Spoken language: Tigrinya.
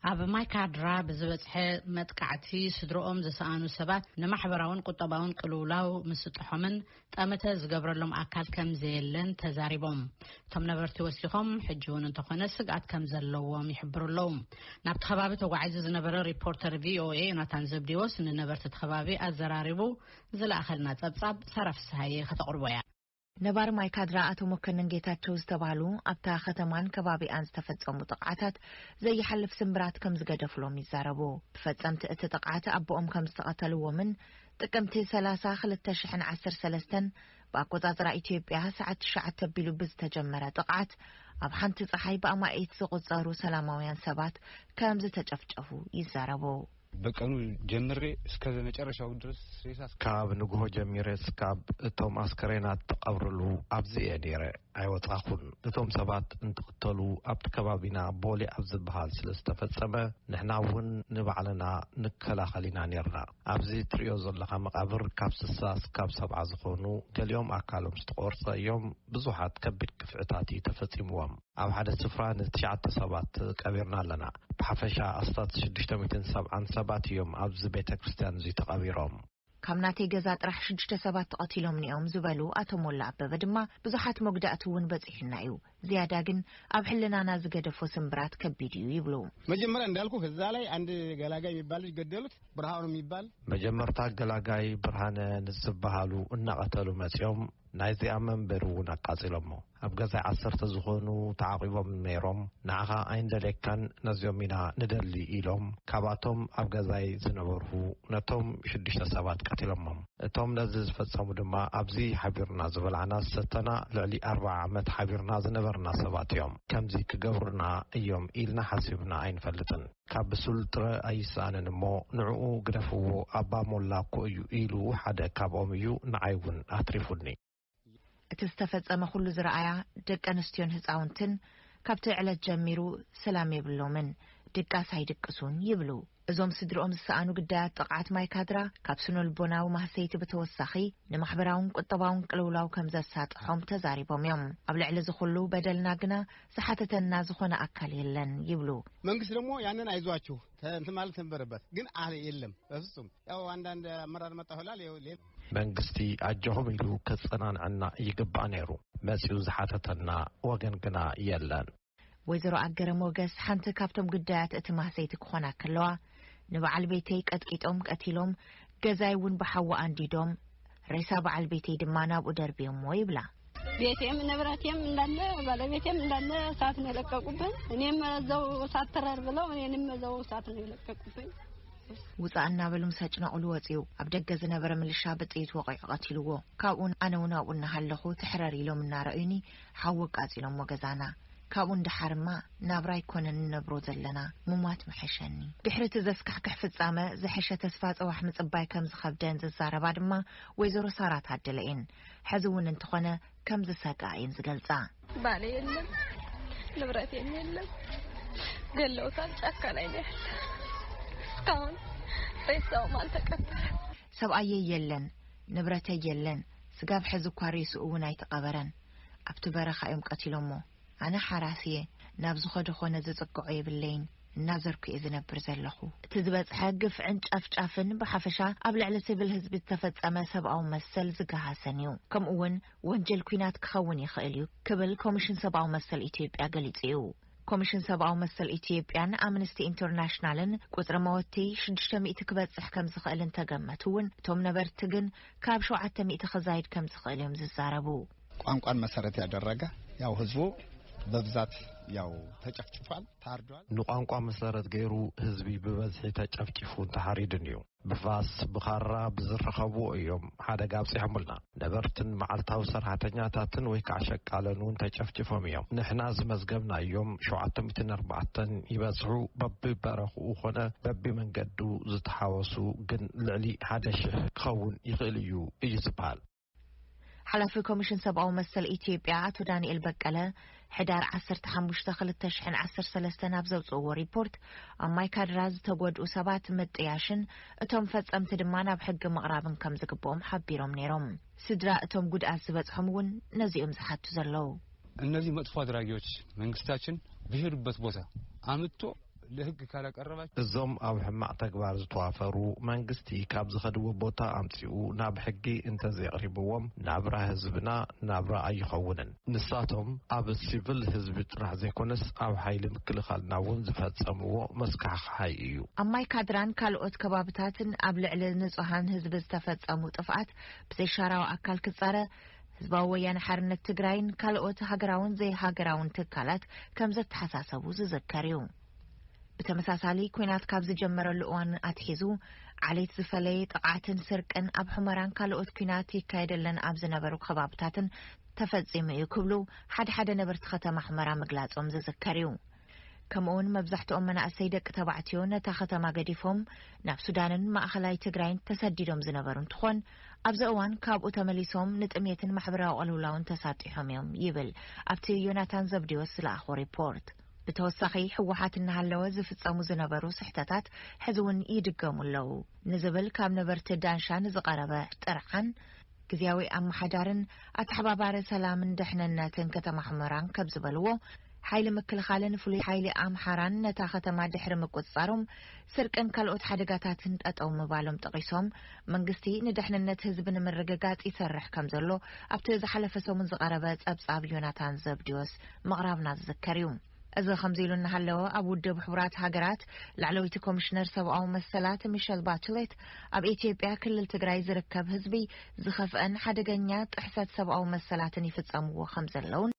ኣብ ማይካድራ ብዝበጽሐ መጥቃዕቲ ስድሮኦም ዝሰኣኑ ሰባት ንማሕበራውን ቁጠባውን ቅልውላው ምስጥሖምን ጠመተ ዝገብረሎም ኣካል ከም ዘየለን ተዛሪቦም። እቶም ነበርቲ ወሲኾም፣ ሕጂ እውን እንተኾነ ስግኣት ከም ዘለዎም ይሕብሩ ኣለዉ። ናብቲ ከባቢ ተጓዒዙ ዝነበረ ሪፖርተር ቪ ኦ ኤ ዮናታን ዘብዲዎስ ንነበርቲ እቲ ከባቢ ኣዘራሪቡ ዝለኣኸልና ጸብጻብ ሳራ ፍስሃየ ከተቕርቦ እያ። ነባሪ ማይካድራ ኣቶ መኮንን ጌታቸው ዝተባህሉ ኣብታ ከተማን ከባቢኣን ዝተፈጸሙ ጥቕዓታት ዘይሓልፍ ስምብራት ከም ዝገደፍሎም ይዛረቡ። ፈጸምቲ እቲ ጥቕዓት ኣቦኦም ከም ዝተቐተልዎምን ጥቅምቲ ሰላሳ ክልተ ሽሕን ዓሰርተ ሰለስተን ብኣቆጻጽራ ኢትዮጵያ ሰዓት ትሽዓተ ኣቢሉ ብዝተጀመረ ጥቕዓት ኣብ ሓንቲ ጸሓይ ብኣማኢት ዝቑጸሩ ሰላማውያን ሰባት ከም ዝተጨፍጨፉ ይዛረቡ። በቀኑ ጀምሬ እስከ መጨረሻው ድረስ ሬሳ እስከ ካብ ንግሆ ጀሚረ እስካብ እቶም ኣስከሬናት ተቐብርሉ ኣብዚ እየ ነይረ። ኣይወጻኹን። እቶም ሰባት እንትቕተሉ ኣብቲ ከባቢና ቦሌ ኣብ ዝበሃል ስለ ዝተፈጸመ ንሕና እውን ንባዕልና ንከላኸል ኢና ነይርና። ኣብዚ ትርእዮ ዘለኻ መቓብር ካብ ስሳ እስካብ ሰብዓ ዝኾኑ፣ ገሊኦም ኣካሎም ዝተቖርጸ እዮም። ብዙሓት ከቢድ ግፍዕታት እዩ ተፈጺምዎም። ኣብ ሓደ ስፍራ ንትሽዓተ ሰባት ቀቢርና ኣለና። ብሓፈሻ ኣስታት ሽዱሽተ ሚእትን ሰብዓን ሰባት እዮም ኣብዚ ቤተ ክርስቲያን እዚ ተቐቢሮም። ካብ ናተይ ገዛ ጥራሕ ሽዱሽተ ሰባት ተቐቲሎም ኒኦም ዝበሉ ኣቶ ሞላ ኣበበ ድማ ብዙሓት መጉዳእቲ እውን በጺሑና እዩ። ዝያዳ ግን ኣብ ሕልናና ዝገደፎ ስምብራት ከቢድ እዩ ይብሉ። መጀመሪያ እንዳልኩ እዛ ላይ አንድ ገላጋይ የሚባል ልጅ ገደሉት። ብርሃኑ የሚባል መጀመርታ ገላጋይ ብርሃነ ንዝበሃሉ እናቐተሉ መጺኦም ናይዚኣ መንበሪ እውን ኣቃጺሎሞ። ኣብ ገዛይ ዓሰርተ ዝኾኑ ተዓቒቦም ነይሮም። ንዓኻ ኣይንደልየካን፣ ነዚኦም ኢና ንደሊ ኢሎም ካብኣቶም ኣብ ገዛይ ዝነበርሁ ነቶም ሽዱሽተ ሰባት ቀቲሎሞም። እቶም ነዚ ዝፈጸሙ ድማ ኣብዚ ሓቢርና ዝበላዕና ዝሰተና ልዕሊ ኣርብዓ ዓመት ሓቢርና ዝነበርና ሰባት እዮም። ከምዚ ክገብሩና እዮም ኢልና ሓሲብና ኣይንፈልጥን። ካብ ብሱል ጥረ ኣይሰኣንን እሞ ንዕኡ ግደፍዎ፣ ኣባ ሞላ እኮ እዩ ኢሉ ሓደ ካብኦም እዩ ንዓይ እውን ኣትሪፉኒ። እቲ ዝተፈጸመ ኩሉ ዝረኣያ ደቂ ኣንስትዮን ህጻውንትን ካብቲ ዕለት ጀሚሩ ሰላም የብሎምን፣ ድቃስ ኣይድቅሱን ይብሉ። እዞም ስድርኦም ዝሰኣኑ ግዳያት ጥቕዓት ማይ ካድራ ካብ ስነ ልቦናዊ ማህሰይቲ ብተወሳኺ ንማሕበራውን ቁጠባውን ቅልውላው ከም ዘሳጥሖም ተዛሪቦም እዮም። ኣብ ልዕሊ እዚ ኩሉ በደልና ግና ዝሓተተና ዝኾነ ኣካል የለን ይብሉ። መንግስት ደግሞ ያንን አይዟችሁ ተ-፣ እንትን ማለት ነበረበት፣ ግን አለ የለም በፍጹም። ያው አንዳንድ አመራር መጣ ይሆናል። ያው ሌ- መንግስቲ ኣጆኹም ኢሉ ከጸናንዐና ይግባእ ነይሩ። መጺኡ ዝሓተተና ወገን ግና የለን። ወይዘሮ ኣገረ ሞገስ ሓንቲ ካብቶም ግዳያት እቲ ማህሰይቲ ክኾና ከለዋ፣ ንበዓል ቤተይ ቀጥቂጦም ቀቲሎም፣ ገዛይ እውን ብሓዊ ኣንዲዶም፣ ሬሳ በዓል ቤተይ ድማ ናብኡ ደርብዮሞ ይብላ። ቤቴም ንብረቴም እንዳለ፣ ባለቤቴም እንዳለ እሳት ነው የለቀቁብን። እኔም እዛው እሳት ትረር ብለው እኔንም እዛው እሳት ነው የለቀቁብኝ። ውጻእ እናበሉ ምስ ኣጭነቑሉ ወጺኡ። ኣብ ደገ ዝነበረ ምልሻ ብጥይት ወቒዑ ቀቲልዎ። ካብኡን ኣነ እውን ኣብኡ እናሃለኹ ትሕረር ኢሎም እናረእዩኒ ሓዊ ኣቃጺሎሞ ገዛና። ካብኡ ንደሓርማ ናብራ ኣይኮነን እንነብሮ ዘለና፣ ምሟት ምሐሸኒ። ድሕሪ እቲ ዘስካሕክሕ ፍጻመ ዝሐሸ ተስፋ ጽባሕ ምጽባይ ከም ዝኸብደን ዝዛረባ ድማ ወይዘሮ ሳራ ታደለ እየን። ሕዚ እውን እንተኾነ ከም ዝሰግኣ እየን ዝገልጻ። ባሌ የለን፣ ንብረቴም የለን፣ ገለውታል። ጫካ ላይ ነው ያለ። እስካሁን ሬሳውም አልተቀበረም። ሰብኣየይ የለን፣ ንብረተይ የለን፣ ስጋብ ሕዚ እኳ ሬስኡ እውን ኣይተቐበረን። ኣብቲ በረኻ እዮም ቀቲሎሞ። ኣነ ሓራስ እየ፣ ናብ ዝኾነ ዝኾነ ዝጽግዖ የብለይን፣ እናዘርኩ እየ ዝነብር ዘለኹ። እቲ ዝበጽሐ ግፍዕን ጨፍጫፍን ብሓፈሻ ኣብ ልዕሊ ሲቪል ህዝቢ ዝተፈጸመ ሰብኣዊ መሰል ዝገሃሰን እዩ። ከምኡ እውን ወንጀል ኲናት ክኸውን ይኽእል እዩ ክብል ኮሚሽን ሰብኣዊ መሰል ኢትዮጵያ ገሊጹ እዩ። ኮሚሽን ሰብኣዊ መሰል ኢትዮጵያን ኣምነስቲ ኢንተርናሽናልን ቁጽሪ መወቲ ሽዱሽተ ሚእቲ ክበጽሕ ከም ዝኽእል እንተገመቱ እውን፣ እቶም ነበርቲ ግን ካብ ሸውዓተ ሚእቲ ክዛይድ ከም ዝኽእል እዮም ዝዛረቡ። ቋንቋን መሰረት ያደረገ ያው ህዝቡ በብዛት ያው ተጨፍጭፏል፣ ታርዷል። ንቋንቋ መሰረት ገይሩ ህዝቢ ብበዝሒ ተጨፍጭፉን ተሓሪዱን እዩ። ብፋስ፣ ብኻራ፣ ብዝረኸብዎ እዮም ሓደጋ ኣብጺሖምልና። ነበርትን መዓልታዊ ሰራሕተኛታትን ወይ ከዓ ሸቃለን እውን ተጨፍጭፎም እዮም። ንሕና ዝመዝገብናዮም ሸውዓተ ሚእትን ኣርባዕተን ይበዝሑ። በቢበረኽኡ ኾነ በቢመንገዱ ዝተሓወሱ ግን ልዕሊ ሓደ ሽሕ ክኸውን ይኽእል እዩ እዩ ዝበሃል። ሓላፊ ኮሚሽን ሰብኣዊ መሰል ኢትዮጵያ ኣቶ ዳንኤል በቀለ ሕዳር ዓሰርተ ሓሙሽተ ክልተ ሽሕን ዓሰርተ ሰለስተን ኣብ ዘውፅእዎ ሪፖርት፣ ኣብ ማይ ካድራ ዝተጎድኡ ሰባት ምጥያሽን እቶም ፈፀምቲ ድማ ናብ ሕጊ ምቕራብን ከም ዝግብኦም ሓቢሮም ነይሮም። ስድራ እቶም ጉድኣት ዝበፅሖም እውን ነዚኦም ዝሓቱ ዘለዉ። እነዚህ መጥፎ አድራጊዎች መንግስታችን በሄዱበት ቦታ አምጥቶ ለህግ ካላቀረባቸው እዞም ኣብ ሕማቕ ተግባር ዝተዋፈሩ መንግስቲ ካብ ዝኸድዎ ቦታ ኣምጺኡ ናብ ሕጊ እንተዘይቕሪብዎም ናብራ ህዝብና ናብራ ኣይኸውንን። ንሳቶም ኣብ ሲቪል ህዝቢ ጥራሕ ዘይኮነስ ኣብ ሓይሊ ምክልኻልና እውን ዝፈጸምዎ መስካሕክሓይ እዩ። ኣብ ማይ ካድራን ካልኦት ከባብታትን ኣብ ልዕሊ ንጹሃን ህዝቢ ዝተፈጸሙ ጥፍኣት ብዘይሻራዊ ኣካል ክጻረ ህዝባዊ ወያነ ሓርነት ትግራይን ካልኦት ሃገራውን ዘይሃገራውን ትካላት ከም ዘተሓሳሰቡ ዝዝከር እዩ። ብተመሳሳሊ፣ ኲናት ካብ ዝጀመረሉ እዋን ኣትሒዙ ዓሌት ዝፈለየ ጥቕዓትን ስርቅን ኣብ ሑመራን ካልኦት ኲናት ይካየደለን ኣብ ዝነበሩ ከባብታትን ተፈጺሙ እዩ ክብሉ ሓደ ሓደ ነበርቲ ከተማ ሑመራ ምግላጾም ዝዝከር እዩ። ከምኡውን መብዛሕትኦም መናእሰይ ደቂ ተባዕትዮ ነታ ከተማ ገዲፎም ናብ ሱዳንን ማእኸላይ ትግራይን ተሰዲዶም ዝነበሩ እንትኾን፣ ኣብዚ እዋን ካብኡ ተመሊሶም ንጥሜትን ማሕበራዊ ቅልውላውን ተሳጢሖም እዮም ይብል ኣብቲ ዮናታን ዘብዲዎስ ዝለኣኾ ሪፖርት። ብተወሳኺ፣ ህወሓት እናሃለወ ዝፍጸሙ ዝነበሩ ስሕተታት ሕዚ እውን ይድገሙ ኣለዉ ንዝብል ካብ ነበርቲ ዳንሻ ንዝቐረበ ጥርዓን፣ ግዝያዊ ኣመሓዳርን ኣተሓባባሪ ሰላምን ደሕንነትን ከተማ ሑመራን ከም ዝበልዎ፣ ሓይሊ ምክልኻልን ፍሉይ ሓይሊ ኣምሓራን ነታ ከተማ ድሕሪ ምቁጽጻሮም፣ ስርቅን ካልኦት ሓደጋታትን ጠጠው ምባሎም ጠቒሶም፣ መንግስቲ ንደሕንነት ህዝቢ ንምርግጋጽ ይሰርሕ ከም ዘሎ ኣብቲ ዝሓለፈ ሰሙን ዝቐረበ ጸብጻብ ዮናታን ዘብዲዎስ ምቕራብና ዝዝከር እዩ። እዚ ከምዚ ኢሉ እናሃለወ፣ ኣብ ውድብ ሕቡራት ሃገራት ላዕለወይቲ ኮሚሽነር ሰብኣዊ መሰላት ሚሸል ባችሌት፣ ኣብ ኢትዮጵያ ክልል ትግራይ ዝርከብ ህዝቢ ዝኸፍአን ሓደገኛ ጥሕሰት ሰብኣዊ መሰላትን ይፍጸምዎ ከም ዘለውን፣